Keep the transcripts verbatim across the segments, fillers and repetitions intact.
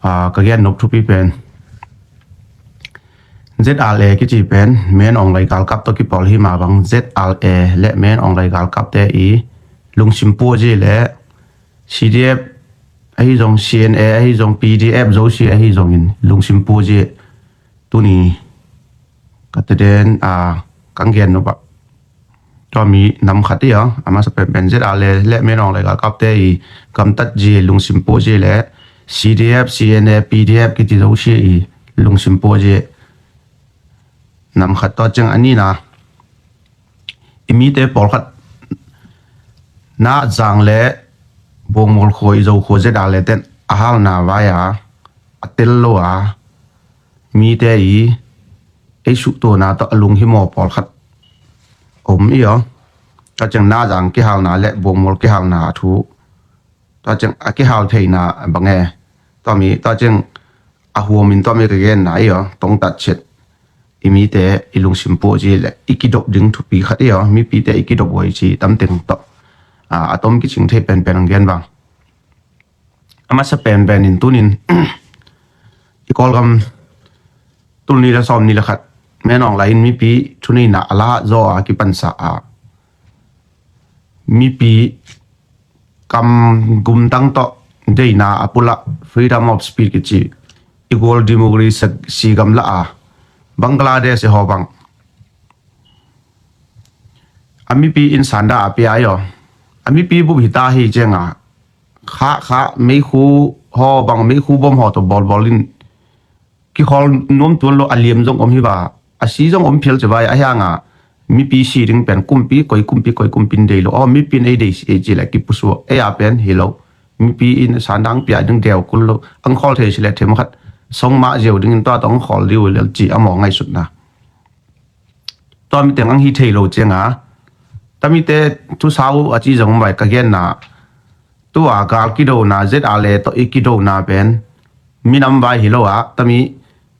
Ka gen nop thupi pen ZRA kici pen Min Aung Hlaing galkap tawh kipawl hi mah bang, ZRA le Min Aung Hlaing galkapte i lungsim puazi le CDF ahi zong, CNA ahi zong, PDF zosia ahi zongin lungsim puazi tuni ka teden a kang gen nop ah tua mi nam khat i aw, a masa penpen ZRA le Min Aung Hlaing galkapte i gamtat zi lungsim puazi le CDF, CNA, PDF kici zosia i lungsim puazi nam khat. Tua ciang a nina, i mite pawlkhat na zang le Bawngmual khua i Zo khua ZRA le ten a halna vai a a tel lo a mite i ei suhtuana tawh a lunghimaw pawlkhat om i aw. Tua ciang na zang kihalna le Bawngmual kihalna a thu, tua ciang a kihal theina bang e, tua mi, tua ciang a huamin tua mi ka genna i aw, tongtat chet i mite i lungsim puazi le i kidop ding thupi khat i aw, mipite i kidop huai ci tamteng tawh a tom kicing thei penpen ang gen bang. A masa penpen in tunin i Kawlgam tul ni le sawm ni le khat Min Aung Hlaing in mipi thuneina a la zaw a kipansa a mipi kam gumtang tawh deina a pulak freedom of speech kici i gual democracy gamla a Bangladesh i haw bang a mipi in sanda a pia i aw. A mipi bup hita hi cianga kha kha meikhu haw bang, meikhu bom haw tawh bawlbawl in kikhawl nuam tuan lo a liam zong om hi va, a si zong om phial ci vai a hianga mipi si ding pen kumpi koi kumpi koi kumpi in dei lo aw, mipi in ei dei si ei ci le kipusuak ei a pen hi lo. Mipi in sandang pia ding deu kul lo, ang khawl thei si le them khat song mah ziau dingin tua tawh ang khawl diu lel ci a maw ngaihsutna. Tua miteng ang hi thei lo cianga tamite thusau a ci zong vai ka genna. Tua gal kidona ZRA le tawh i kidona pen minam vai hi lo a tami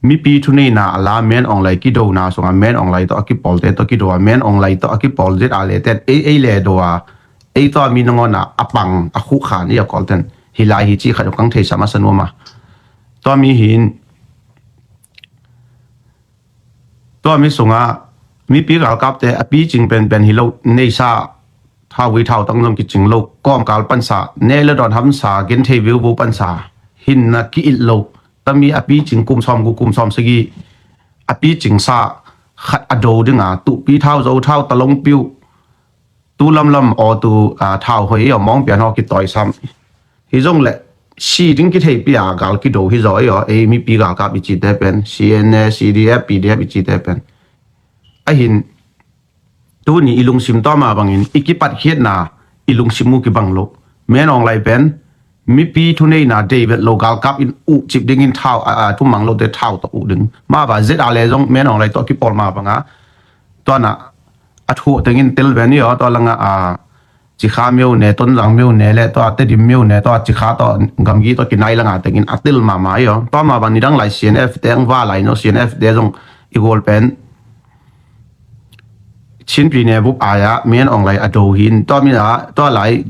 mipi thuneina a la Min Aung Hlaing kidona sunga Min Aung Hlaing tawh a kipawlte tawh kido a, Min Aung Hlaing tawh a kipawl ZRA le ten ei ei le do a ei tua mi nangawna a pang a khuh khan i a kawlten hi lai hi ci khat kang theisa masa nuam a. Tua mi hin tua mi sunga mipi galkapte a picing penpen hi lo, neisa thauvui thautang zong kicing lo, kawmkal pansa ne le dawn hamsa genthei viuvu pansa hinna ki-it lo. Tami a picing kum sawm gu kum sawm sagi a picing sa khat a do dinga tuhpi thau zo thau talong piu tu lamlam aw tu thau hoi i aw mawng pian haw kitawisam. Hi zong le si ding kitheipi a gal kido hi zaw i aw, ei mipi galkap i cite pen CNA, CDF, PDF i cite pen. Ahin tuni i lungsim tua ma bangin i kipatkhiatna i lungsim uh kibang lo. Min Aung Hlaing pen mipi thuneina deivet lo galkap in uh cip dingin thau a thumang lote thau tawh uh ding ma ba ZRA le zong Min Aung Hlaing tawh kipawl ma banga tuana a thuh tengin tel ve ni aw, tua langa a Cikha meu ne, Tonzang meu ne le tua Tedim meu ne tua Cikha tua gamgi tua kinai langa tengin a tel mama i aw. Tua ma bang nidang lai CNF te ang va lai no, CNF te zong i gual pen Chinpi ne bup ai-a Min Aung Hlaing a do hin tua mi a tua lai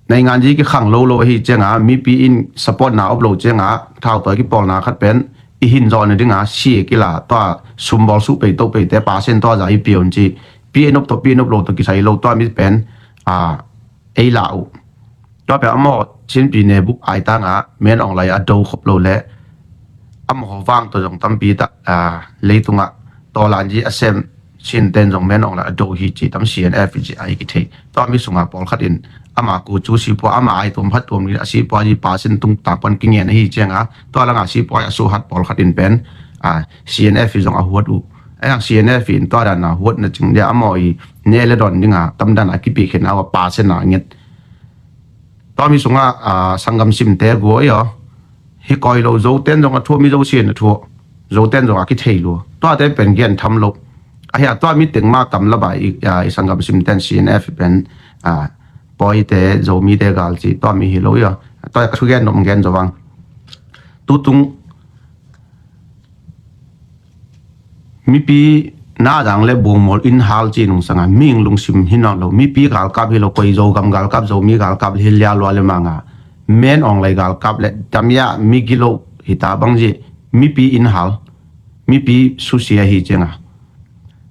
nainganzi kikhang lo lo ahi cianga mipi in supportna op lo cianga thau tua kipawlna khat pen i hin zawhna dinga si kila tua sumbawl suh pei to peite pasen tua za i pion ci pi nop to pi nop lo to kisai lo tua mi pen a ei la uh. Tua pia amaw Chinpi ne bup ai tanga Min Aung Hlaing a do khop lo le amaw vang to zong tampi ta leitunga tawlanzi a sem sin ten zong Min Aung Hlaing a do hi ci tam CNF ci ai kithei. Tua mi sunga pawlkhat in ama ku cu sipua ama ai tuam hat tuam ni a sipua zi pasen tung tapuan kingen ahi cianga tua langa sipua a suhat pawlkhat in pen CNF zong a huat uh. Ayang CNF in tua dana huatna cing dia amaw i ne le dawn dinga tamdana kipi khen awa pasen a nget. Tua mi sunga sanggam simte gua i aw. Hi koi lo Zoten zong a thuah mi Zosian a thuah. Zoten zong a kithei lua. Tuate pen gen tham lo. Ahi a tua mi teng ma kam la bai i sanggam simten CNF pen pawite Zomite gal ci tua mi hi lo i aw. Tua ka thugen nom gen zo vang. Tutung mipi na dang le bungmol in hal ci nungsanga ming lungsim hi nawn lo, mipi galkap hi lo, koi Zogam galkap, Zomi galkap hi lia lua le manga Min Aung Hlaing galkap le damia mi gilo hita bang zih mipi inn hal, mipi susia hi cianga.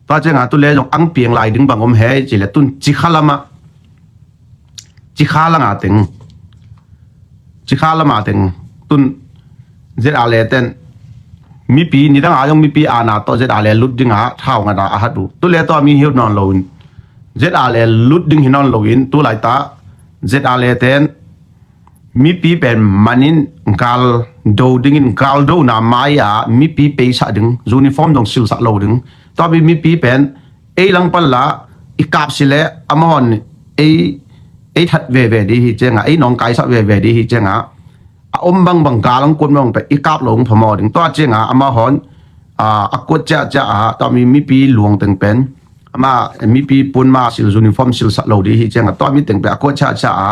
Tua cianga tu le zong ang piang lai ding bang om he ci le tun cikha lama, cikha langa teng, cikha lama teng tun ZRA le ten mipi nidanga zong mipi ana tawh ZRA le lut dinga thau ngana a hat uh. Tu le tua mi hiu nawn lo in ZRA le lut ding hi nawn lo in tu laita ZRA le ten mipi pen manin gal do dingin gal dona mai-a mipi peisah ding, uniform dong silsah lo ding. Tua mi mipi pen ei langpan la i kap si le amahon ei ei that veve di hi cianga, ei nong kaisah veve di hi cianga, a om bangbang gal ang kun mong pe i kap lo phamawh ding. Tua cianga amahon a kuat ciahciah a tua mi mipi luang teng pen ama mipi pun ma sil uniform silsah lo di hi cianga tua mi teng pe a kuat ciahciah a,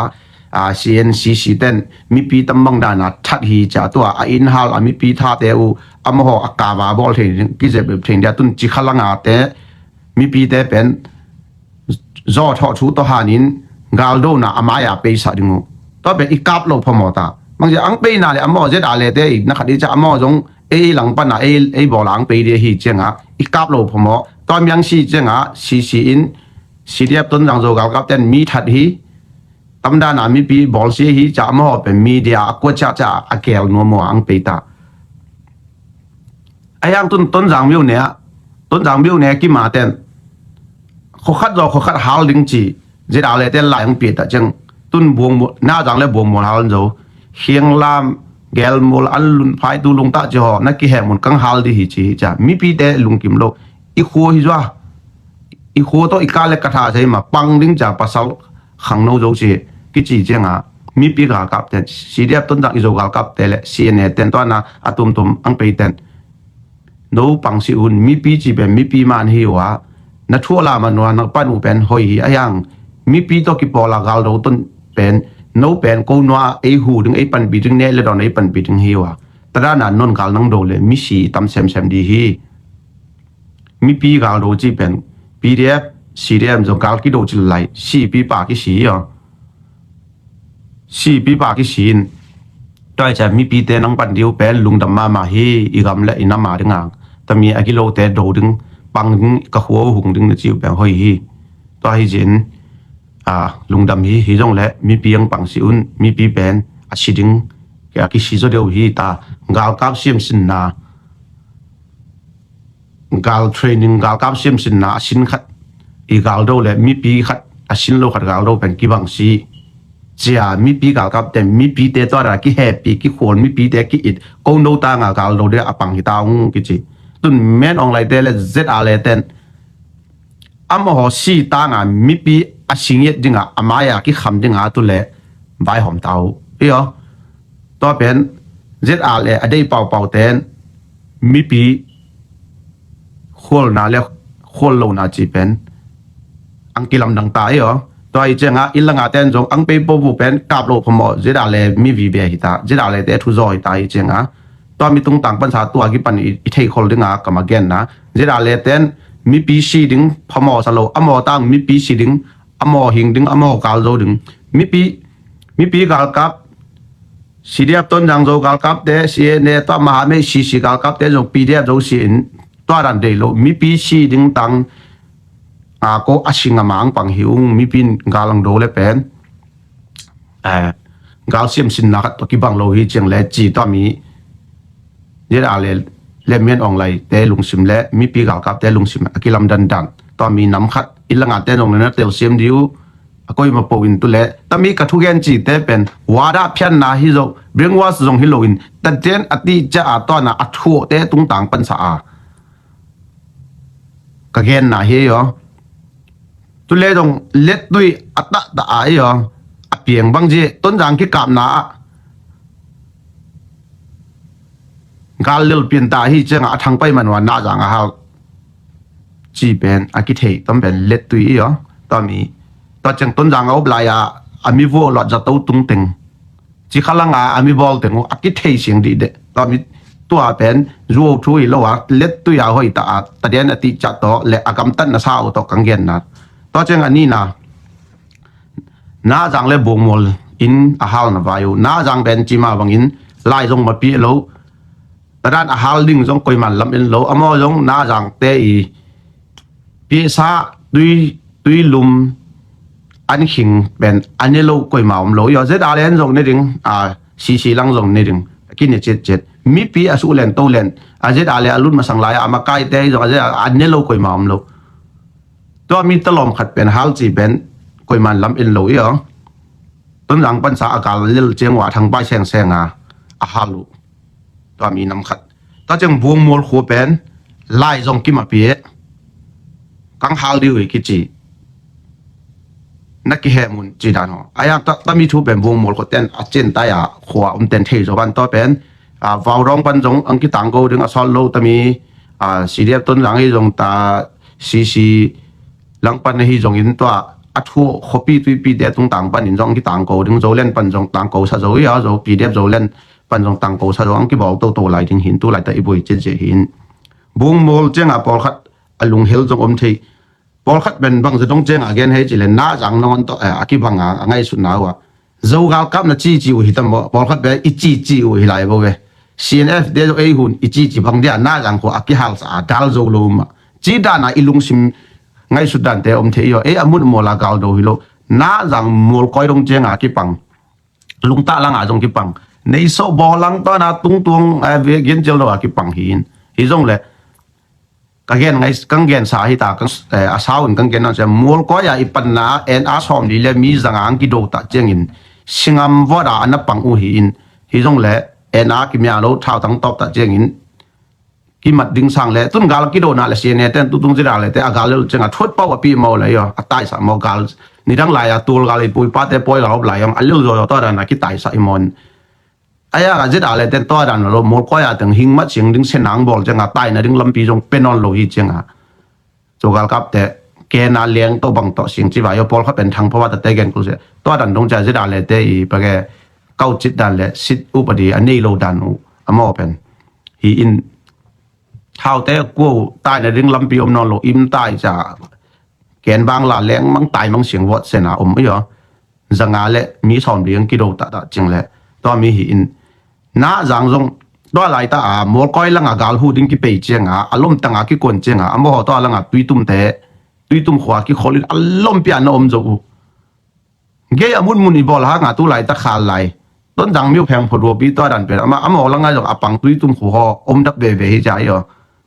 a CNCC ten mipi tambang dana that hi cia tua a inn hal a mipi thate uh amaho a kava bawl thei ding kizep thei dia tun cikha langa te mipi te pen zaw thawh thu tawh hanin galdona a mai-a peisah ding uh. Tua pen i kap lo phamawh ta. Bangzia ang peina le amaw ZRA le te i na khat i ca amaw zong ei langpana ei bawla ang pei dia hi cianga i kap lo phamawh. Tua miang si cianga CC in CDF Tonzang Zo galkap ten mi that hi tamdana mipi bawlsia hi ca amaw pen media a kuat ciahciah a gel nuam uh a ang pei ta. A hiang tun Tonzang miu ne ah Tonzang miu ne kima ten khokhat zaw khokhat hal ding ci ZRA le ten lai hong piat ah ciang tun buangmual nazang le buangmual hal zo hianglam gelmual an lun phai tu lungtah ci haw na kihem un kang hal di hi ci hi ca mipite lungkim lo i khua hi zua i khua tawh i ka le ka tha sei ma pang ding ca pasal khangno zo si kici cianga mipi galkap te CDF Tonzang i Zo galkap te le CNA ten tuana a tumtum ang pei ten no pang si un mipi ci pen mipi man hi ua na thuah la manua na pan uh pen hoi hi a hiang mipi tawh kipawla galdo ton pen no pen ko nua ei hu ding ei panpi ding ne le dawn ei panpi ding hi ua tadana non gal nang do le misi tam semsem di hi. Mipi galdo ci pen PDF CDM zo gal kido ci lai sipi pa kisi hi aw. Sipi pa kisin tua i ca mipite nang pan diu pen lungdam mama hi i gam le i nama dinga tami a gilote do ding pang ding ka khua hung ding na ciu pen hoi hi. Tua hi zin a lungdam hi hi zong le mipi ang pang si un mipi pen a si ding a kisi zo deuh hi ta galkap siam sinna gal training galkap siamsinna a sin khat i galdo le mipi khat a sin lo khat galdo pen kibang si cia mipi galkap te mipite tua da kihepi kikhual mipite ki-it ko no tanga galdo de a pang hi ta ung kici tun men ong laite le ZRA le ten amaho si tanga mipi a singiat dinga a maya kikham dinga tu le vaihawm ta uh i aw. Tua pen ZRA le a dei paupau ten mipi khualna le khual lona ci pen ang kilamdang ta i aw. Tua i cianga i langa ten zong ang pei pobu pen kap lo phamawh ZRA le mi vive hi ta ZRA le te thuzaw hi ta i cianga tua mi tungtang pansa tua kipan i theikhol dinga kama genna ZRA le ten mipi si ding phamawh sa lo amaw tang mipi si ding amaw hing ding amaw kal zo ding mipi mipi galkap CDF Tonzang Zo galkapte CNA tua maha mei CC galkapte zo PDF zo si in tua dan dei lo mipi si ding tang a ko a sing a mang pang hi ung mipi in gal ang do le pen gal siam sinna khat tua kibang lo hi ciang le ci tua mi ZRA le le mian ong lai te lungsim le mipi galkap te lungsim a kilam dandan tua mi nam khat i langa te nong le na tel siam diu a koi ma po in tu le tami ka thugen ci te pen wada phianna hi zo brainwash zong hi lo in taten a ti ca a tawna a thuah te tungtang pansa a ka genna hi aw. Tu le dong lettui a tahta a i aw a piang bang zi Tonzang kikapna ah gal lil pian ta hi cianga a thangpai manua nazang a hal ci pen a kithei tam pen lettui i aw. Tami tua ciang Tonzang a op lai a a mi vuah lot zato tung teng cikhalanga a mi bawl teng uh a kithei siang dih deh tua mi tua pen zuau thu hi lo a lettui a hoi ta a taden a tih cat tawh le a gamtat na sa uh tawh kang genna tua ciang a nina nazang le bungmual in a hal na vai uh nazang pen cima bangin lai zong mapi lo Tua dan a hal ding zong koiman lam en lo, amau zong Nazangte i pisa tui, tui lum an khing pen a ne lo koima om lo. Io, Z R A N zong ne ding, a, C C lang zong ne ding. Kine cetcet. Mipi a suh len to len, a Z R A N a lut masang lai a makaite zong a Z R A N a ne lo koima om lo. Tua mi talawm khat pen hal ci pen koiman lam en lo io. Tonzang pansa a gal lel ciang ua thangpai sengseng a, a hal uh. Tua mi nam khat. Tua ciang Buangmual khua pen lai zong kimapi e. Kang hal dih uh hi kici. Na kihem un ci dan ho. A yang ta, ta mi thu pen Buangmual khua ten a cin tai a khua om ten thei zo ban tua pen, a, Vau Dawng pan zong ang kitang ko ding a sawt lo ta mi, a, C D F Tonzang hi zong ta C C lang pan hi zong in tua a thu khuapi tuipi te tung tang pan in zong kitang ko ding, Zoland pan zong tang ko sa zo ia, zo P D F Zoland pan zong tang ko sa zo ang kibawl toto lai ding hin tu lai ta i bui cin cia hin. Buangmual ciang a pawlkhat a lunghel zong om thei. Pawlkhat pen bang za dong ciang a gen hei ci le Nazang nong an tawh, eh, a kibang a, a ngaihsutna uh a. Zo galkap na cici uh hi tam maw, pawlkhat pen i cici uh hi lai bo ve. C N F te zo ei hun i cici bang dia Nazang khua a kihalsa a dal zo lo ma. Ci dan a i lungsim ngaihsut dan te om thei io, ei a mun mual a gal do hi lo. Nazang mual koi dong ciang a kipang. Lungtah lang a zong kipang. Nei so bawl lang tua na tungtuang, eh, ve gen cial lo a kipang hi in. Hi zong le, ka gen ngai, kang gen sa hi ta, kang, eh, a sau in kang gen nang sia, mual koi a i panna, en a sawm li le mi zanga ang kido ta ciangin, singam vawt a ana pang uh hi in, hi zong le, en a kimia lo, thau tang tawp ta ciangin, kimat ding sang le, tun gal kido na le, C N A ten, tutung zira le, te a gal le, ciang a thuat pau a pi mau le, io, a taisa mau gal, nidang lai a tul gal i pui pa te poi gal op lai, ong, a lil zo, zo, to dan a kitaisa i mon. Aya ka zit a le ten tua dan lo mol koi a teng hing mat sing ding se nang bol ciang a taina ding lampi zong pe nawn lo hi ciang a. Cu galkap te kena leng to bang to sing ci vai o pol kha pen thang phawa ta te gen kul se. Tua dan dong cia zit a le te i page kau cit dan le sit upadi a nei lo dan uh a maw pen. Hi in thau te kua taina ding lampi om nawn lo im tai cia ken bang la leng mang tai mang sing vot se na om io. Zanga le mi sawm ding kido ta ta cing le tua mi hi in na zang zong tua lai ta a mol koi langa gal hu ding kipei ciang a a lom tanga kikon ciang a a moho tua langa tuitum te tuitum khua kikhol in a lom pia na om zo u. Gei a mun mun i bol hanga tu lai ta khal lai. Tonzang miu pheng phot ruapi tua dan pen ama a moho langa zong a pang tuitum khu ho om dap veve hi cia io.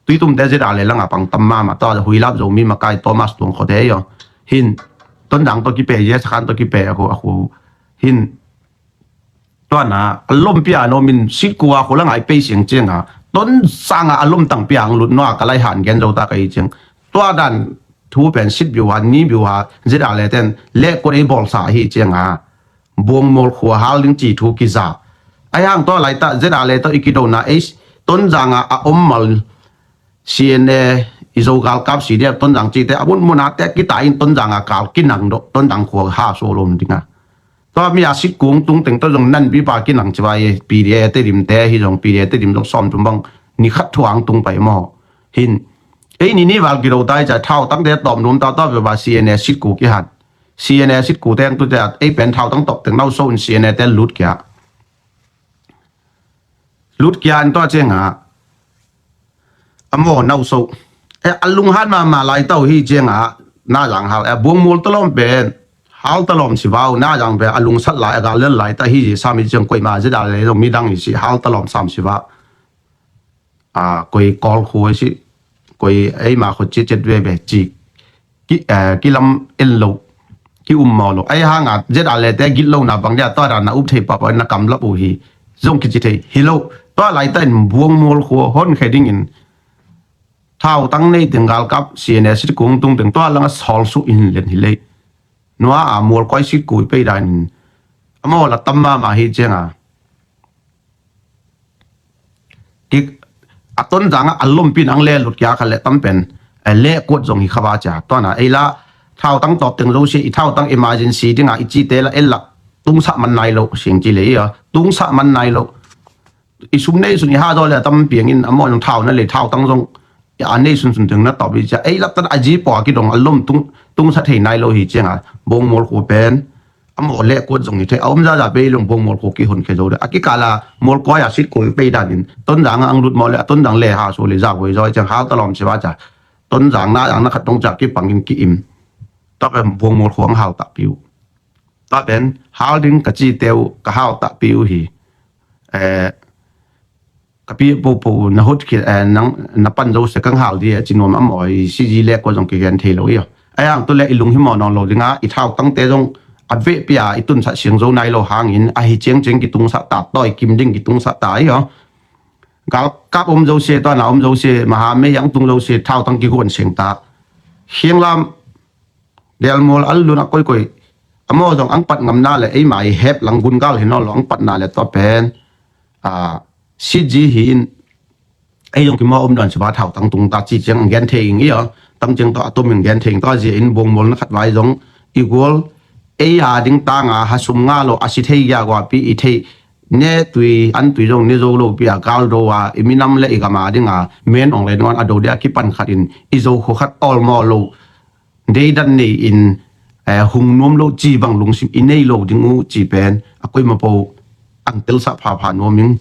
Tuitum te zit a le langa pang tam mama tua huilap zo mi makai Thomas tuang khote io. Hin Tonzang to kipe ye sakhan to kipe a khu a khu hin tua na a lom pia no min sit kua khu langa i pei siang ciang a Tonzang a a lom tang pia ang lut no a ka lai han gen zo ta ka hi ciang tua dan thu pen sit biu ha ni biu ha zit a le ten le kut ei bol sa hi ciang a buang mol khua hal ding ci thu kiza. Ai hang tua lai ta zit a le to i kido na ei Tonzang a a om mal C N A i zo galkap C D F Tonzang ci te a mun mun a te kita in Tonzang a kal kinang do Tonzang khua ha so lom ding a. Tua mi a sit kung tung teng to zong nan bi pa kinang ci vai P D A te dim te hi zong P D A te dim zong sawm tum bang ni khat thuang tung pai maw. Hin ei ni ni val kido tai cia thau tang te tawm num ta ta ve ba C N A sit ku kihan. C N A sit ku teng tu te ei pen thau tang tawp teng nau so in C N A te lut kia. Lut kia in tua ciang a a maw nau so. E a lunghan mama lai tau hi ciang a na zang hal e buang mul talawm pen hal talawm si vau na zang pen a lungsat lai a gal lel lai ta hi sam hi ciang koima zit a le zong mi dang hi si hal talawm sam si vau. A koi kol khu si koi ei ma khu ci cet ve ve ci ki, eh, ki lam en lo ki um maw lo ai hanga zet a le te git lo na bang dia tua dan na up thei pa pa na kam lap uh hi zong kici thei hi lo tua lai ta in buang mol khu hon khe ding in thau tang nei teng galkap C N A sit kung tung teng tua langa sawl su in len hi lei nua a mual koi sit kui pei dan in a maw la tam mama hi ciang a ki a Tonzang a a lompi nang le lut kia kha le tam pen a le kuat zong hi kha ba cia tua na ei la thau tang tawp teng zo si i thau tang emergency dinga i ci te la el la tungsa man nai lo sing ci le ia tungsa man nai lo i sum nei sun i ha zo le tam piang in a maw thau na le thau tang zong a nei sun sun teng na tawp i cia ei la tan a ji pua ki dong a lom tung tungsa thei nai lo hi ciang a bong mol khu pen a maw leh kuat zong hi thei a om zaza bei long buang mual khua kihon khe zo de a kikala mual kuai a sit kua pei danin Tonzang a ang lut maw le a Tonzang le ha so le za voi zoi ciang hal ta lawm si va ca Tonzang na ang na khat tong ca kipangin ki-im. Tua pen buang mual khua ang hal ta piu. Tua pen hal ding ka ci teu ka hal ta piu hi. Ka pi popo na hut khit na pan zo se kang hal di a ci nuam a maw i si zi le kua zong kigen thei lo i a yang tu le i lung hi maw nawn lo dinga i thau tangte zong a veh pia i tun sah siang zo nai lo hangin a hi ciang ciang kitung sah ta toi kim ding kitung sah ta i a gal kap om zo se tua na om zo se maha mei ang tung zo se thau tang kiguan siang ta hiang lam Delmual al lun a koikoi a maw zong ang pat ngamna le eima i hep lang gun gal hi nawn lo ang patna le tua pen a si zi hi in ei zong kimaw om dan siba thau tang tung ta ci ciang ang gen thei ing i a tang ciang tua a tum ing gen thei ing tua zia in buang mual na khat vai zong i gual ei a ding tanga ha sum nga lo a si thei gia gua pi i thei ne tui an tui zong ne zo lo pi a gal do a i minam le i gama dinga men ong le nuan a do dia kipan khat in i zo khu khat ol maw lo deidan nei in hung nuam lo ci bang lungsim i nei lo ding uh ci pen a koima po ang telsa phapha nuam ing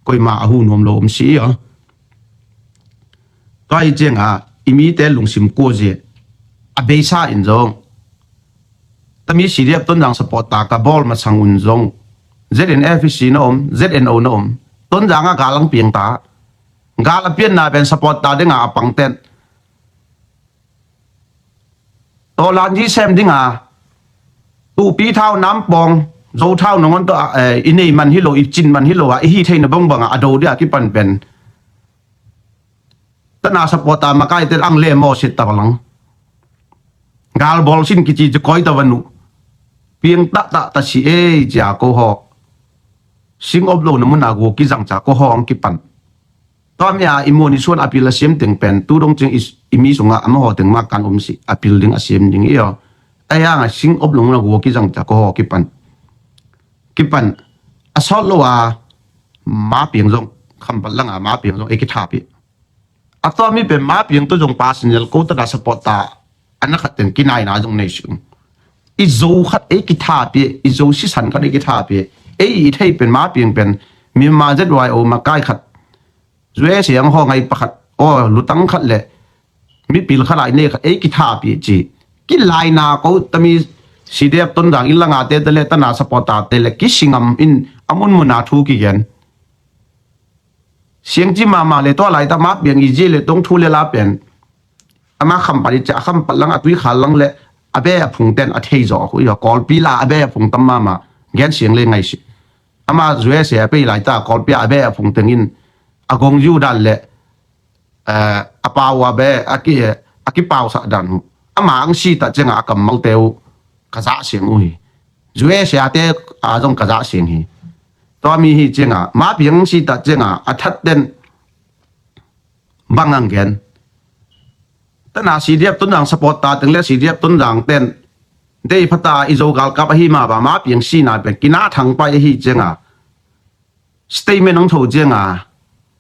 koima a hu nuam lo om si i a tua hi cianga i mite lungsim kua zia a beisa in zong tami CDF Tonzang support ta ka bawl masang un zong ZNFC na om ZNO na om Tonzang a gal ang piang ta gal a pianna pen support ta dinga a pangten tawh lanzi sem dinga tupi thau nampawng zo thau nangon tawh i nei man hi lo i cin man hi lo a i hi theina bangbanga a do dia kipan pen tana support ta makaite ang le maw sit ta balang galbawl sin kici ci koi ta vanu piang ta ta ta si ei cia ko ho sing op lo na muna gu kizang ca ko ho ang kipan Tua mi a i muan i suan a pil a siam teng pen tu dong cing i mi sungah a mahaw teng mah kan om si a pil ding a siam ding i aw. A yang a sing op lung na gua kizang ta ko haw kipan kipan a sawt lo a ma piang zong khampat lang a ma piang zong ei kithapi a tua mi pen ma piang tu zong pa sinel ko ta da support ta a na khat teng kinaina zong nei si um. I zo khat ei kithapi i zo sisan khat ei kithapi ei i thei pen ma piang pen mi ma zet wai o ma kai khat Zue siang haw ngai pakhat aw lutang khat le mipil khat lai ne khat ei kithapi ci kilaina ko tami CDF Tonzang i langa te te le tana supporter te le kisingam in a munmuna thu kigen siang ci mama le tua lai ta ma piang i ji le tong thu le la pen ama khampat i ca khampat lang a tui khal lang le a be a phung ten a thei zaw khu i kawlpi la a be a phung tam mama gen siang le ngai si ama zue se a pei lai ta kawlpi a be a phung tengin a gong yu dan le a pau a be a ki a ki pau sa dan hu ama ang si ta chenga a kammal teu ka za siang u hi zue se a te a zong ka za siang hi tua mi hi chenga ma piang si ta chenga a that den bang ang gen tana CDF Tonzang support ta teng le CDF Tonzang ten dei phata i zo galkap ahi ma ba ma piang sina pen kina thang pai ahi chenga statement ang tho chenga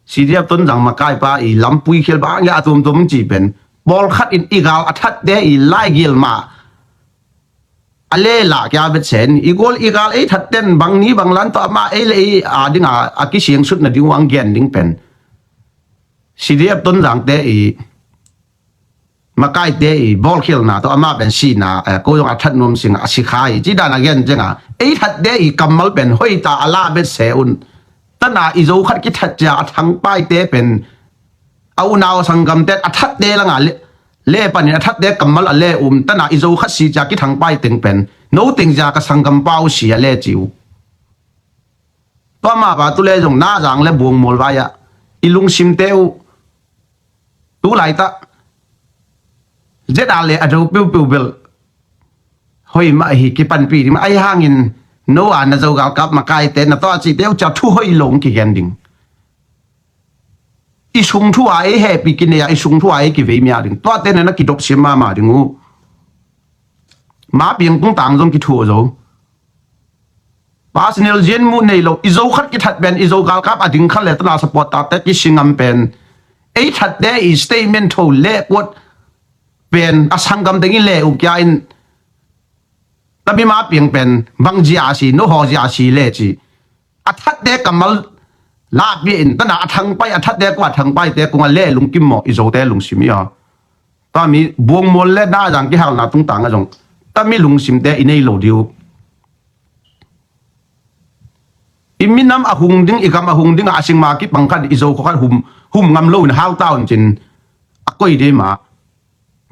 CDF Tonzang makai pa i lampui khial ba ang ya tum tum ci pen bol khat in i gal a that te i lai gil ma a le la kia bet sen i gol i gal ei that ten bang ni bang lan to ama ei le ei a dinga a kisiang sut na ding wang gen ding pen CDF Tonzang te i makai te i bol khial na to ama ben si na ko yong a that nuam sing a si khai ci dan a gen chenga ei that te i kammal pen hoi ta a la bet se un tana i zo khat ki that cia a thang pai te pen a unau sanggam te a that te langa le le panin a that te kammal a le um tana i zo khat si cia ki thang pai teng pen no teng cia ka sanggam pau si a le ci u tua ma ba tu le zong na zang le buang mual vai a i lungsim te u tu lai ta zet a le a do piu piu bel hoi ma hi ki panpi di ma ai hangin no a na zo galkap makai te na to a ci te u cia thu hoi long ki gen ding i sung thu a ei hepi ki nei a i sung thu a ei ki vei mia ding tua te na na ki dok sim mama ding u ma piang tung tang zong ki thu zo personal zian mu nei lo i zo khat ki that pen i zo galkap a ding khat le tana support ta te ki singam pen ei that te i statement tho le kuat pen a sanggam deng i le u kia in Tami ma piang pen bang zia si, no haw zia si le ci. A thatte kammal lahpia in, tana a thangpai, a thatte kua thangpaite kung a le lungkim maw, i Zote lungsim i aw. Tami buangmual le nazang kihalna tungtang a zong tami lungsimte i nei lo diu. I minam a hung ding, i gam a hung ding a, a singma kipang khat, i Zo khua khat hum, hum ngam lo in hau ta un cin a koi dei mah.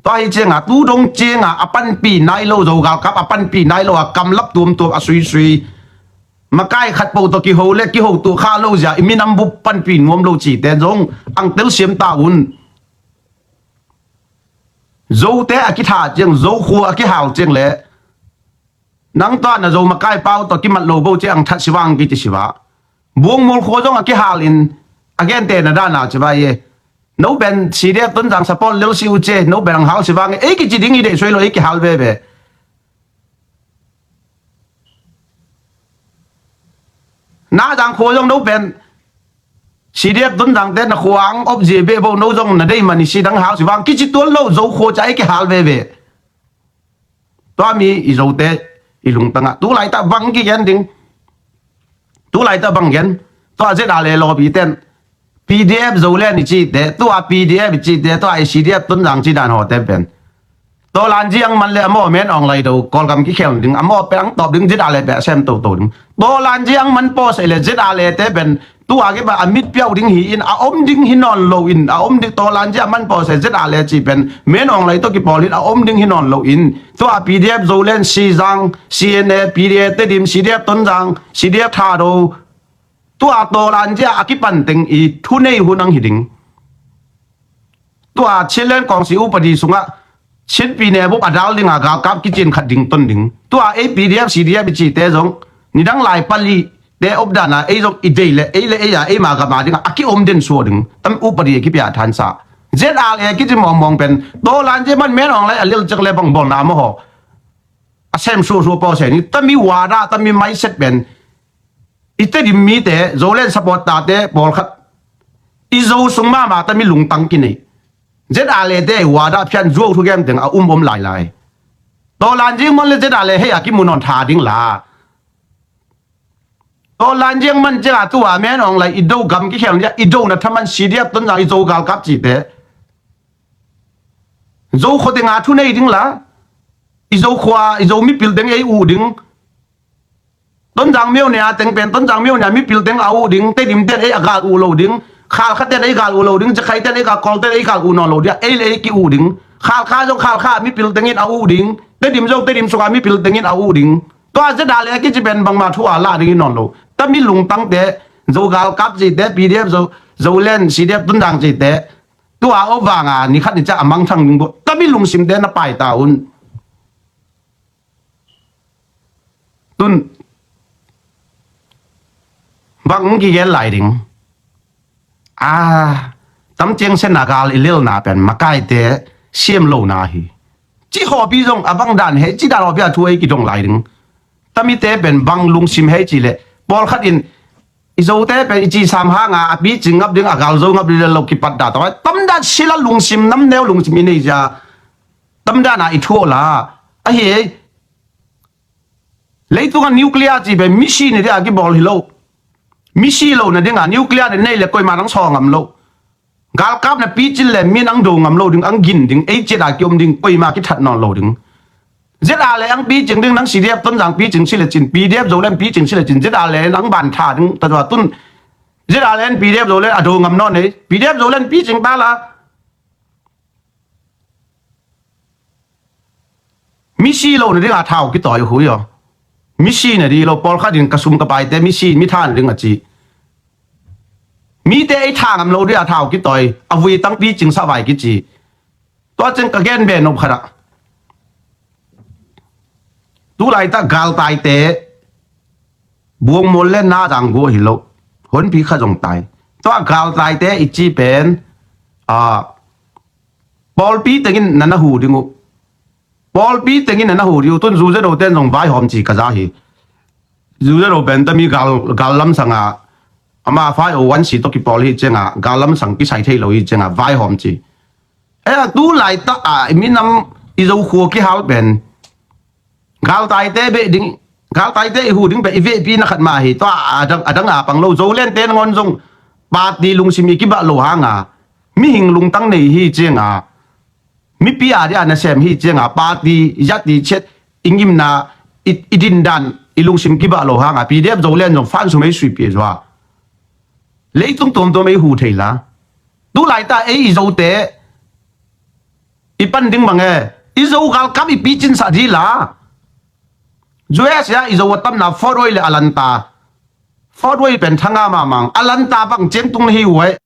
Tua hi cianga tu dong cianga a panpi nai lo, Zo galkap a panpi nai lo a, kamlap tuamtuam a suisui, makai khat po tawh kiho le kiho tuh kha lo zia, i minam bup panpi nuam lo cite zong ang telsiam ta un. Zote a kitha ciang, Zo khua a kihal ciang le nang tua na Zo makai pau tawh kimat lo bo ciang ang that sivang kici siva. Buangmual khua zong a kihal in a gente na dana civa ye. No pen C D F Tonzang support lel si uh ce, no pen ang hal sivang e, ei kici ding i deih suai lo, ei kihal veve. Nazang khua zong no pen C D F Tonzangte na khua ang op zia beh bo, no zong na deih man i si dang hal sivang kici tuan lo, Zo khua ca ei kihal veve. Tua mi i Zote i lungtangah tu laitah bang kigen ding. Tu laitah bang gen. Tua Z R le lawpi ten P D F Zoland i cite, tua P D F i cite, tua i C D F Tonzang ci dan hawte pen Tawlan Ziang man le a maw Men Aung Lai do Kawlgam kikhel ding, a maw pen ang tawp ding, Z R le pen a sem toto ding. Tawlan Ziang man pawsei le Z R le te pen tua kipa a mit piau ding hi in, a om ding hi nawn lo in, a om ding, Tawlan Ziang man pawsei Z R le ci pen Men Aung Lai tawh kipawl in a om ding hi nawn lo in, tua P D F Zoland, Sizang, C N A, P D A Tedim, C D F Tonzang, C D F Thado, tua Tawlan Ziang a kipan teng i thunei hun ang hi ding. Tua Chinland Kawngsi upadi sungah Chin pi ne bup a dal dinga galkap kicin khat ding ton ding. Tua ei P D F, C D F i cite zong nidang lai pali te op dana ei zong i dei le ei le ei a ei ma gama dinga a kiom den suak ding. Tam upadi a kipia thansa Z R le kici mawngmawng pen Tawlan Ziang man Men Aung Lai a lil cek le bang bawlna a maw haw. A sem suaksuak pawsei ni, tami wada, tami maiset pen i Tedim mite, Zoland support tate pawlkhat i Zo sung mahmah tami lungtang kinei. Z R le te i wada phian zuau thugem teng a um om lailai. Tawlan Ziang man le Z R le hei a kimu nawn tha ding la. Tawlan Ziang man cianga tua Men Aung Lai i do gam kikhel nia, i do na thaman C D F Tonzang i Zo galkap cite. Zo khua tenga thunei ding la. I Zo khua, i Zo mipil teng ei uh ding. Tonzang Myo Ne a teng pen, Tonzang Myo Ne a mipil teng a uh ding, Tedim ten ei a gal uh lo ding, Khalkha ten ei gal uh lo ding, Zakhaiten ei gal, Kawlten ei gal uh nawn lo ding, ei le ei ki uh ding. Khalkha zong Khalkha mipil tengin a uh ding, Tedim zong Tedim sunga mipil tengin a uh ding. Tua Z R le kici pen bangma thu a la ding i nawn lo. Tami lungtangte, Zo galkap cite, P D F Zo, Zoland, C D F Tonzang cite, tua aw vanga nikhat ni ca a mangthang ding bo. Tami lungsimte na paita un. Tun bang kigen lai ding. A, tam ciang sena gal i lelna pen makaite siam lona hi. Ci hawpi zong a bang dan he, ci dan hawpi a thu ei kidong lai ding. Tamite pen bang lungsim hei ci le pawlkhat in i Zote pen i ci sam hanga a picing ngap ding, a gal zo ngap ding le lo kipat da tawh tam dan sila lungsim, namneu lungsim i nei zia. Tam dana i thuaw la ahi ei. Leitungah nuclear ci pen misi na dinga kibawl hi lo. Misi lo na dinga nuclear na nei le koima nang saw ngam lo. Galkap na picin le mi nang do ngam lo ding, ang gin ding, ei ciata kiom ding, koima kithat nawn lo ding. Z R le ang picing ding, nang C D F Tonzang picing si le cin, P D F Zoland picing si le cin, Z R le ang ban tha ding, ta tua tun Z R le P D F Zoland a do ngam nawn ei, P D F Zoland picing ta la. Misi lo na dinga thau kitawi hui aw. Misi na di lo, pawlkhat in ka sum ka paite misi, mi tha na ding a ci. Mite ei tha ngam lo dinga thau kitawi, a vui tang picing sa vai kici. Tua ciang ka gen be nop khat ah. Tu laitak galtaite buangmual le na dang gua hi lo. Honpi kha zong tai. Tua galtaite i ci pen, a, pawlpi tengin na na hu ding uh. Pawlpi tengin na na hu ding uh. Tun Zu Zedo ten zong vaihawm ci ka za hi. Zu Zedo pen tami gal, gal lamsanga ama fai o wan si tawh kipawl hi cianga gal lamsang kisai thei lo hi cianga vaihawm ci. E, tu laitak a i minam i Zo khua kihal pen Galtaite beh ding, galtaite i hu ding beh i vehpi na khat mah hi. Tua a dang, a dang a pang lo. Zoland te nangawn zong party lungsim i kibah lo hanga mihing lungtang nei hi cianga, mipi a dia nasem hi cianga, party yati chet i ngimna, i, i dindan i lungsim kibah lo hanga P D F Zoland zong fan sum ei suipia zua. Leitung tuamtuam ei hu thei la. Tu laita ei i Zote i pan ding bang e, i Zo galkap i picinsah dih la. U S a i Zo a tamna Fort Wayne le Atlanta. Fort Wayne pen thanga mahmang, Atlanta bang ciangtung na hi uh e.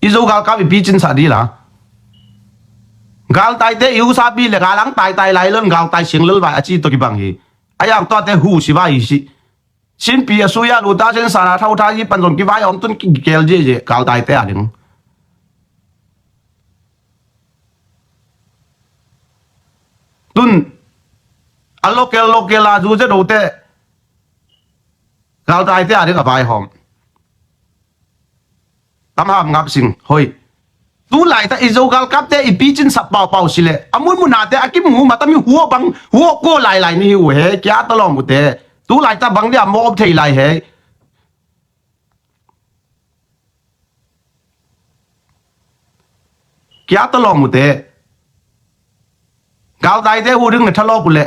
I Zo galkap i picinsah dih la. Galtaite i usapi le galang taitai lai lon galtai siang lel vai a ci tawh kibang hi. A yang tuate hu si vai hi si. Sinpi a suya luta sin sana thau tha i pan zong kivai om tun kikel ziahziah galtaite a ding. Tun a local local a zu zedote galtaite a ding a vaihawm. Tam ham ngap sing hoi. Tu laita i Zo galkapte i picinsah paupau si le a munmunate a kimu matami huo bang huo ko lailai ni hi uh he. Kia talawm ute. Tu laita bang dia mawp thei lai he. Kia talawm ute. Galtaite hu ding na thalawp uh le.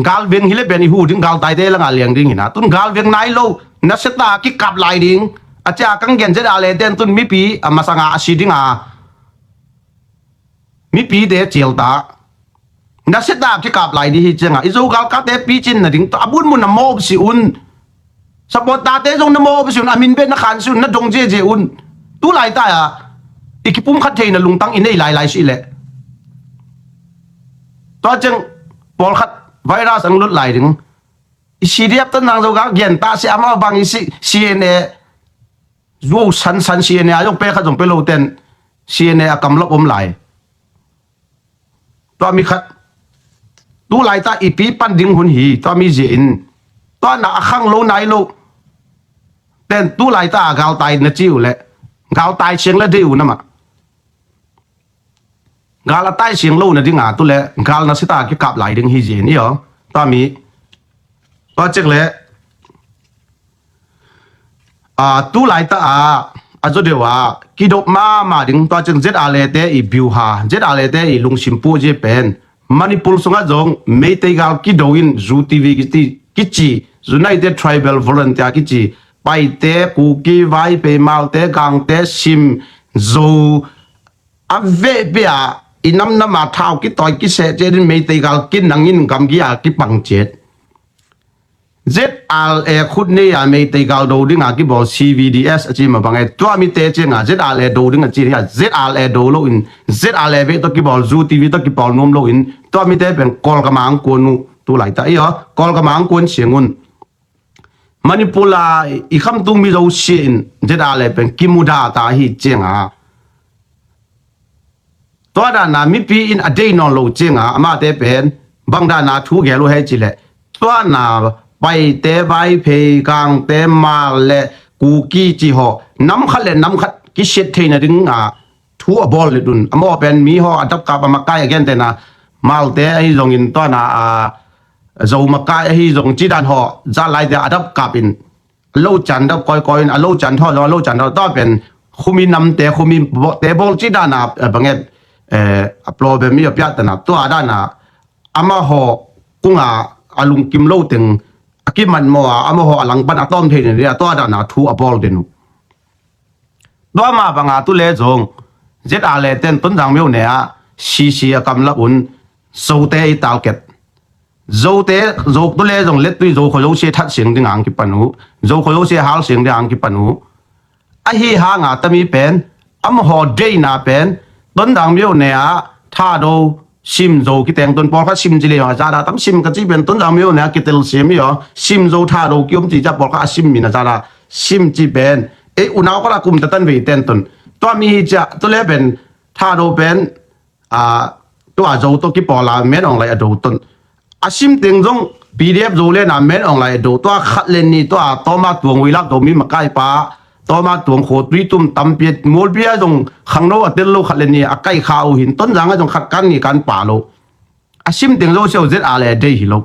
Galveng hi le ben i hu ding galtaite langa liang ding hina. Tun galveng nai lo. Na seta kikap lai ding. A cia kang gen zet a le ten tun mipi a masanga a si dinga mipite cialta. Na seta kikap lai ding hi cianga i Zo galkapte picin na ding tawh a bunmun a mawp si un. Supporterte zong na mawp si un, a min beh na khan si un, na dong ziahziah un. Tu laita a i kipumkhat theina lungtang i nei lailai si le. Tua ciang pawlkhat virus ang lut lai ding. I C D F tan nang zo ga gen ta si ama bang i si C N A. Zuau sansan C N A a zong pe khat zong pe lo ten C N A a kamlap om lai. Tua mi khat tu laita i pi pan ding hun hi. Tua mi zia in tua na a khang lo nai lo ten tu laita a galtai na ci uh le galtai siang le dei uh namah. Gal a tai siang lo na dinga tu le gal na sita kikap lai ding hi zia in i aw. Tua mi tua cek le a, tu laita a a zo deuh a kidop mama ding tua ciang Z R A te i biuha Z R A te i lungsim puh zia pen Manipur sungah zong Meitei gal kido in Zu T V kici, kici United Tribal Volunteer kici Paite, Kuki, Vaiphei, Malte, Gangte, Sim, Zo a vehpia i namnama thau kitawi kiseh ciatin Meitei gal kinangin gamgi a kipang ciat. Z R A khut nei a Meitei gal do dinga kibawl C V D S a ci ma bang e tua mite cianga Z R A do ding a ci hi a Z R A do loin Z R A veh tawh kibawl Zu T V tawh kibawl nuam loin tua mite pen Kawlgama ang kuan uh tu laita i aw Kawlgama ang kuan siang un. Manipur a i khamtung mi zosia in Z R A pen kimuda ta hi cianga. Tua dana mipi in a dei nawn lo cianga amate pen bang dana thu gel uh hei cileh tua na Paite, Vaiphei, Gangte, Mal le Kuki ci haw nam khat le nam khat kisiat theina dinga thu a bawl le dun a maw pen mi haw a dapkap a makai a gentena Malte ahi zongin tua na a Zo makai ahi zong cidan haw zat laite a dapkap in a lo can dap kawikawi in a lo can thaw zong a lo can thaw tua pen khumi namte khumi te bawl ci dana a banget a problem i a piahtana tua dana amahaw kunga a lungkim lo teng a kiman maw a amahaw a langpan a tawm thei nen ria tua dana thu a bawl den uh. Tua ma banga tu le zong Z R A ten Tonzang myo ne a C C a kamlap un Zote i talket Zote Zo tu le zong lettui Zo kho Zosia that siang ding ang kipan uh Zo kho Zosia hal siang ding ang kipan uh. Ahi hanga tami pen amahaw deina pen Tonzang myo ne a Thado Sim Zo kiteng tun pawlkhat Sim ci le a zada tam Sim ka ci pen Tonzang myo ne a kitel Sim i aw Sim Zo Thado kiom ci ca pawlkhat a Sim min a zada Sim ci pen ei unau khat a kum tatan vei ten tun tua mi hi cia tu le pen Thado pen a tua Zo tawh kipawl a men ong lai a do ton a sim teng zong P D F Zo le na men ong lai a do tua khat le ni tua tawma tuang uilak do mi makai pa tawma tuang kho tui tum tampi a mualpi a zong khangno a tel lo khat le ni a kai kha uh hin Tonzang a zong khat kan ni kan pa lo A sim teng zo siau zet a le dei hi lo.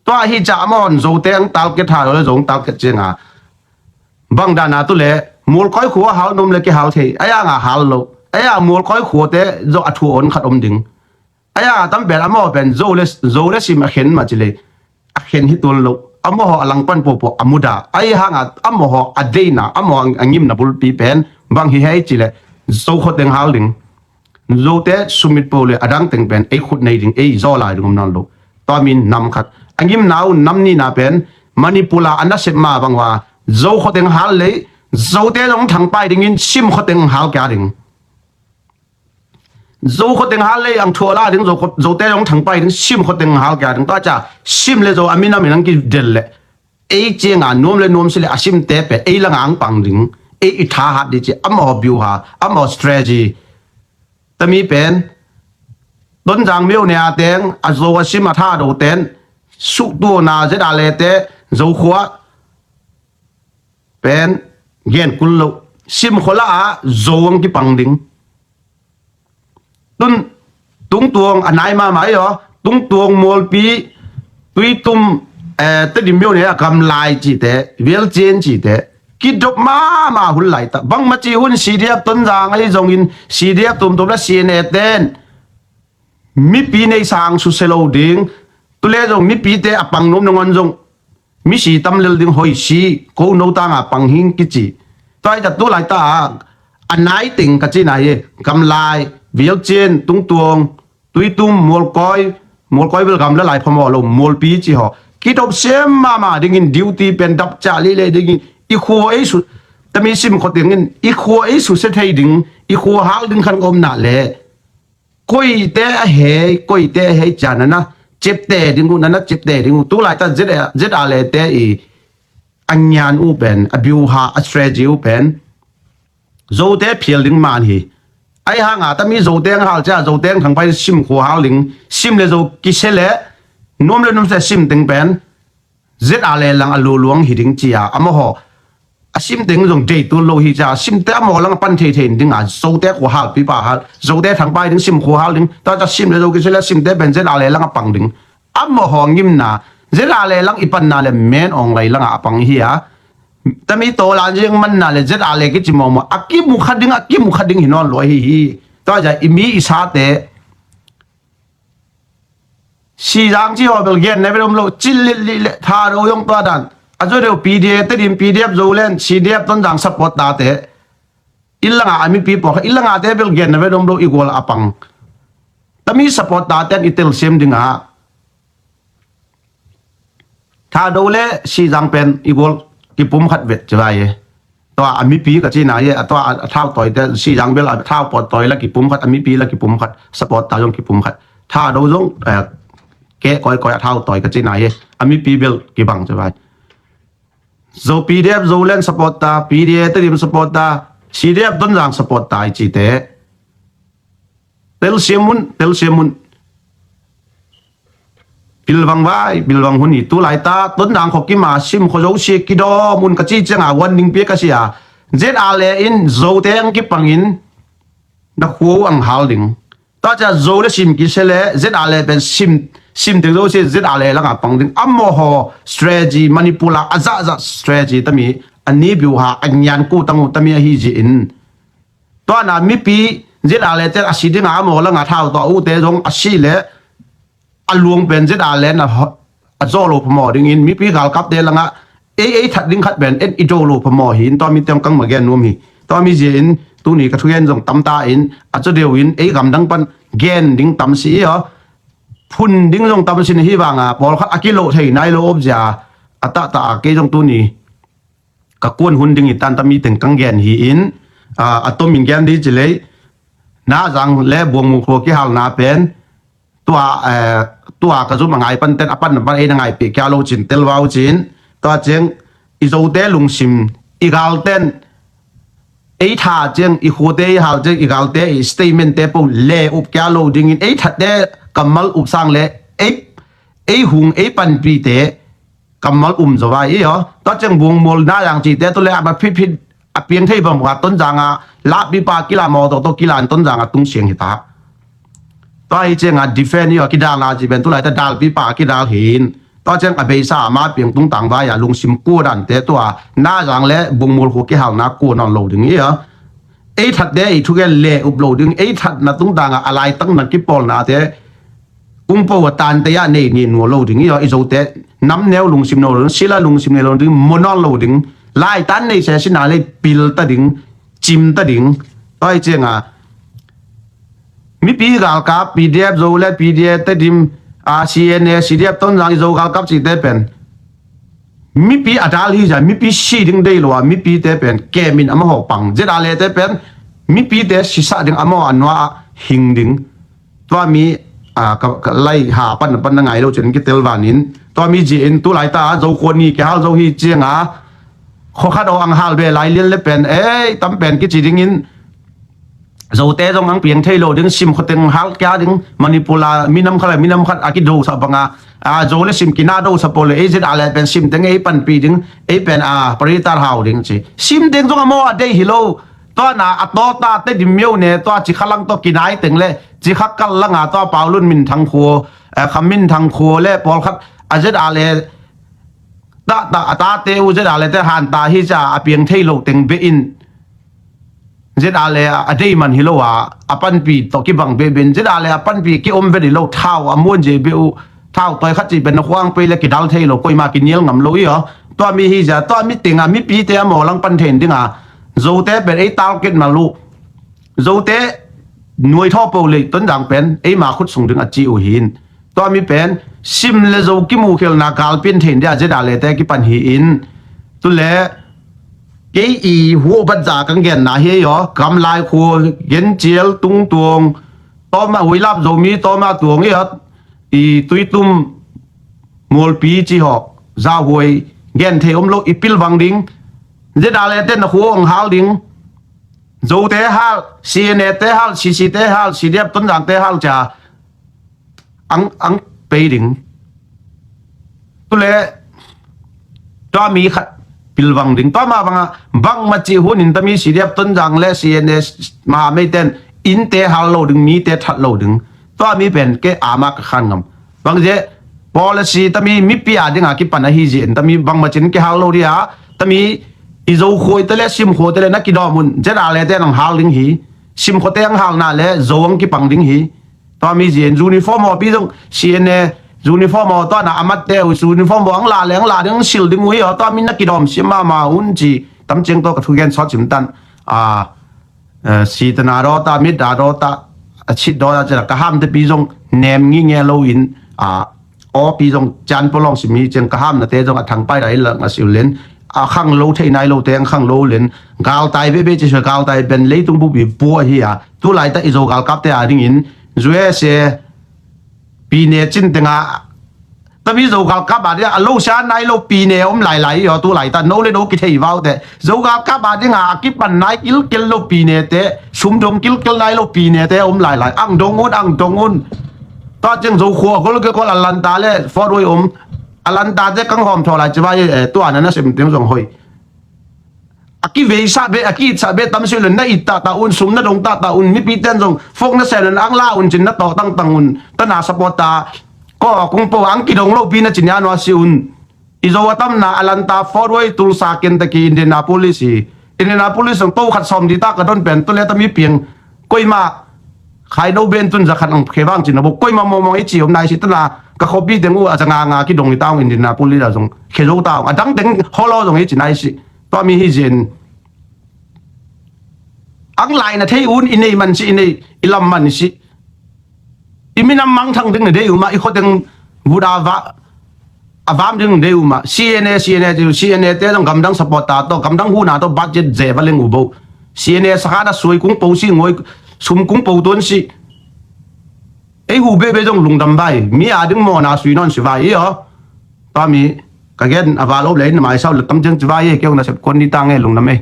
Tua hi ca amahon Zote ang target ha lo le Zo ang target cianga bang dana tu le mualkoi khua hal nom le kihal thei a, anga hal lo a, mualkoi khuate zo a thu on khat om ding. A tam pen amaho pen zo le zo le sim a khen ma ci le a khen hi tuan lo. Amaho a langpan popo a muda a, hanga amaho a deina amaho a ngimna bulpi pen bang hi hei ci le zo khoteng hal ding. Zote sumit po le a dang teng pen ei khut nei ding, ei zaw lai ding om nawn lo. Tua min nam khat a ngimna un nam nina pen Manipur a a nasep ma bang ua zo khoteng hal lei Zote zong thangpai dingin sim khoteng hal kia ding. Zo khoteng hal lei ang thua la ding, Zote zong thangpai ding sim khoteng hal kia ding. Tua ca sim le zo a minam in ang kidel le ei cianga nuam le nuam si le a simte pen ei langa ang pang ding. Ei i tha hat di ci amaho biu ha amaho strategy. Tami pen Tonzang mio ne a teng a zo a sim a tha do ten suh tuana zet a le te zo khua pen gen kul lo. Sim khuala a zo ang kipang ding. Tun tungtuang a nai mama i aw tungtuang mualpi tuitum eh, Tedim mio ne a gamlai cite, vialcin cite kidop mama hun lai ta bangma ci hun C D F Tonzang ahi zongin C D F tumtum la C N A ten mipi nei sang suse lo ding. Tule zong mipite a pang nuam nangon zong misi tam lel ding hoi si ko no tanga pang hing kici. Tua i ta tu lai ta a nai teng ka ci na hi gamlai, vialcin, tungtuang, tuitum, mualkoi, mualkoi bel gam le lai phamawh lo mualpi ci ho kidop siam mama dingin duty pen dap ca lile dingin i khua ei su tami sim khotengin i khua ei suse thei ding i khua hal ding khan ka om na le koite a hei koite a hei ca nana cepte ding uh nana cepte ding uh tu lai ta zet a le te i a ngian uh pen a biu ha a strategy uh pen Zote phial ding man hi. Ai hanga tami Zote ang hal cia Zote ang thangpai sim khua hal ding sim le zo kise le nuam le nuam se sim teng pen zet a le lang a luluang hi ding cia amaho a sim teng zong dei tul lo hi cia simte amaho lang a pan thei thei dinga Zote khua hal pipa hal Zote thangpai ding sim khua hal ding ta ca sim le zo kise le simte pen zet a le lang a pang ding. Amaho ngimna zet a le lang i panna le men ong lai langa a pang hi a tami tawlan ziang manna le zet a le kici mawmaw a kimu kha ding a kimu kha ding hi nawn lua hi hi. Tua zia i mi i sate sizang ci haw bel gen na bel om lo cil lilih le tha do zong tua dan a zo deuh P D A Tedim P D F Zoland C D F Tonzang support tate i langa a mipi pawh kha i langa te bel gen na bel om lo i gual a pang tami support taten i telsiam dinga Thado le Sizang pen i gual kipum khat vet ci vai e. Tua a mipi ka cina e a tua a thau tawi te Sizang bel a thau pawt tawi la kipum khat a mipi la kipum khat support ta zong kipum khat Thado zong ke koi koi a thau tawi ka cina e a mipi bel kibang ci vai. Zo P D F Zoland support ta P D A Tedim support ta C D F Tonzang support ta i ci te. Telsiam un telsiam un. Pilvang vai pilvang hun hi tu lai ta Tonzang kho kima sim kho zo sia kidawm un ka ci cianga warning pia ka sia. Zet a le in Zote ang kipangin na khua ang hal ding. Tua cia Zo le sim kise le zet a le pen sim sim ding zo sia zet a le langa pang ding amaho strategy Manipur a a zahzah strategy tami a ni biu ha a ngian ku tang uh tami ahi zi in. Tua na mipi zet a le te a si dinga amaho langa thau tawh uh te zong a si le a luang pen zet a le na a zaw lo phamawh dingin mipi galkapte langa ei ei that ding khat pen en i do lo phamawh hi in tua mi teng kang ma gen nuam hi. Tua mi zia in tuni ka thugen zong tamta in a caw deuh in ei gamdang pan gen ding tam si i aw phun ding zong tam si na hi vanga pawlkhat a kiloh thei nai lo op zia a tahtah a kei zong tuni ka kuan hun ding i tan tami teng kang gen hi in a tomin gen di ci lei na zang le buang mu khua kihalna pen tua tua ka zum a ngai pan ten a pan pan ei na ngai pih kia lo cin tel vau cin tua ciang i Zote lungsim i galten ei tha ciang i khuate i hal ciang i galte i statement te po le up kia lo dingin ei thatte kammal up sang le ei ei hung ei panpite kammal um zo vai i aw tua ciang buang mual na yang cite tu le a ba phit phit a piang thei bang ka Tonzanga la pipa kila mawtaw to kila Tonzanga tung siang hi ta. Tua hi cianga defend hi a kidalna ci pen tu laita dalpipa a kidal hin. Tua ciang a beisa ama piang tungtang vai a lungsim kua dante tua na zang le bungmul khu kihalna kua nawn lo ding hi a. Ei thatte ei thugen le up lo ding, ei thatna tungtanga a laitang na kipawlnate kungpo a tante a nei ni nuam lo ding hi a. I Zote nam neu lungsim neu lo ding, sila lungsim nei lo ding, mo nawn lo ding, laitan nei se sina le pil ta ding, cim ta ding. Tua hi cianga mipi galkap, P D F Zo le P D F Tedim, a, C N A, C D F Tonzang i Zo galkap cite pen mipi a dal hi zia, mipi si ding dei lo a, mipite pen kemin amaho pang. Zet a lete pen mipite sisah ding, amaho a nua a hing ding. Tua mi, a, ka, ka lai ha pan pan na ngai lo cin kitel vanin. Tua mi ziin tu laita Zo khua ni kihal zo hi cianga khua khat aw ang hal ve lai lian le pen, ei, tam pen kici dingin Zote zong ang piang thei lo ding, sim khua teng hal kia ding, Manipur a minam khat le minam khat a kidosa banga, a, Zo le sim kina dosa pole, ei zet a le pen sim teng ei panpi ding, ei pen a paritar hau ding ci. Sim teng zong amaw a dei hi lo. Tua na a tawta Tedim miau ne, tua Cikha lang tua kinai teng le Cikha kal langa tua Paulun Minthang khua, a, Kham Minthang khua le pawlkhat a zet a le ta, ta, a tate uh zet a le te hanta hi ca a piang thei lo teng be in. Zet a le a dei man hi lo a, a panpi tawh kibang be ben. Zet a le a panpi kiom vet hi lo, thau a muan zie be uh. Thau tawi khat ci ben na khuang pei le kidal thei lo, koima kinial ngam lo hi a. Tua mi hi zia, tua mi tenga mipite a mawlang pan thein dinga Zote pen ei target mal uh. Zote nuai thaw po lei Tonzang pen eima khut sung ding a ci uh hin. Tua mi pen sim le Zo kimu khelna galpian thein dia zet a lete kipan hi in. Tule kei i huo bat za kang genna hi ei aw, Kamlai khua, Gencial, Tungtuang, tawma Huilap Zomi, tawma Tuang i at, i Tuitum, Mualpi ci hawk, Zahuai, gen thei om lo, i pilvang ding. Zet a lete na khua ong hal ding. Zote hal, C N A te hal, C C te hal, C D F Tonzang te hal ca ang, ang pei ding. Tule tua mi khat pilvang ding. Tua ma banga bangma ci hunin tami C D F Tonzang le C N A maha meiten innte hal lo ding, mite that lo ding. Tua mi pen ke ama ka khan ngam. Bang ze policy tami mipi a dinga kipan ahi zin tami bangma cin kihal lo dia, tami i Zo khuai te le sim khuai te le na kidawm un, zet a lete nang hal ding hi. Sim khuai te ang halna le Zo ang kipang ding hi. Tua mi zin uniform aw pi zong C N A uniform aw tua na amat te u uniform aw ang la le ang la ding ang sil ding ui aw tua mi na kidawm sim mama un ci tam ciang tua ka thugen sawt sim tan. A, eh, si tana dawta, mit da dawta, a cit dawta cila ka hamte pi zong nem ngi nge lo in, a, aw pi zong cian polong si mi ciang ka hamnate zong a thangpai da in lang a siu len, a khang lo thei nai lo te ang khang lo len, galtai bebe ci sua galtai ben leitung bupi pua hi a, tu laita i Zo galkapte a dingin, U S A, pi ne cin tenga, tami Zo galkap a dia a lo sia nai lo pi ne om lailai i aw tu laita no le no kithei vau te. Zo galkap a dinga a kipan nai kilkel lo pi ne te, sum dong kilkel nai lo pi ne te om lailai. Ang dong un, ang dong un. Tua ciang Zo khua gol ke gol a lanta le Fort Wayne om. A lanta te kang hawm thaw lai ci vai, eh, tua na na sem teng zong hoi. A kiveisa be, a kiitsa be tam si len na it tata un, sum na dong tata un, mipi ten zong fok na sen ang la un cin na tawh tangtang un, tana support ta, ko kung po ang kidong lo pi na cin ya no a si un. I Zo a tamna a lanta Fort Wayne, Tulsa, Kentucky, Indianapolis hi. Indianapolis zong to khat sawm di ta ka don pen, tu le ta mi piang, koima, khai no ben tun za khat ang khe vang cin na bo, koima mawngmawng i ci om nai si, tana ka khopi teng uh a za nga nga kidong i ta ung Indianapolis a zong, khe zo ta ung, a dang teng holo zong i ci nai si. Tua mi hi zin. Ang lai na thei un i nei man si, i nei, i lam man si. I minam mangthang ding na dei uma, i khoteng vut a va, a vam ding dei uma. C N A, C N A, C N A te zong gamdang support ta to, gamdang huna to budget ze va leng u bo. C N A sakha na sui kung po si ngoi, sum kung po tuan si. Ei hu bebe zong lungdam vai. Mi a ding mawna sui nawn si vai i aw. Tua mi ka gen a va lo le in na mai sau le tam ciang ci vai e, keu na sep kon ni ta nge lungdam e.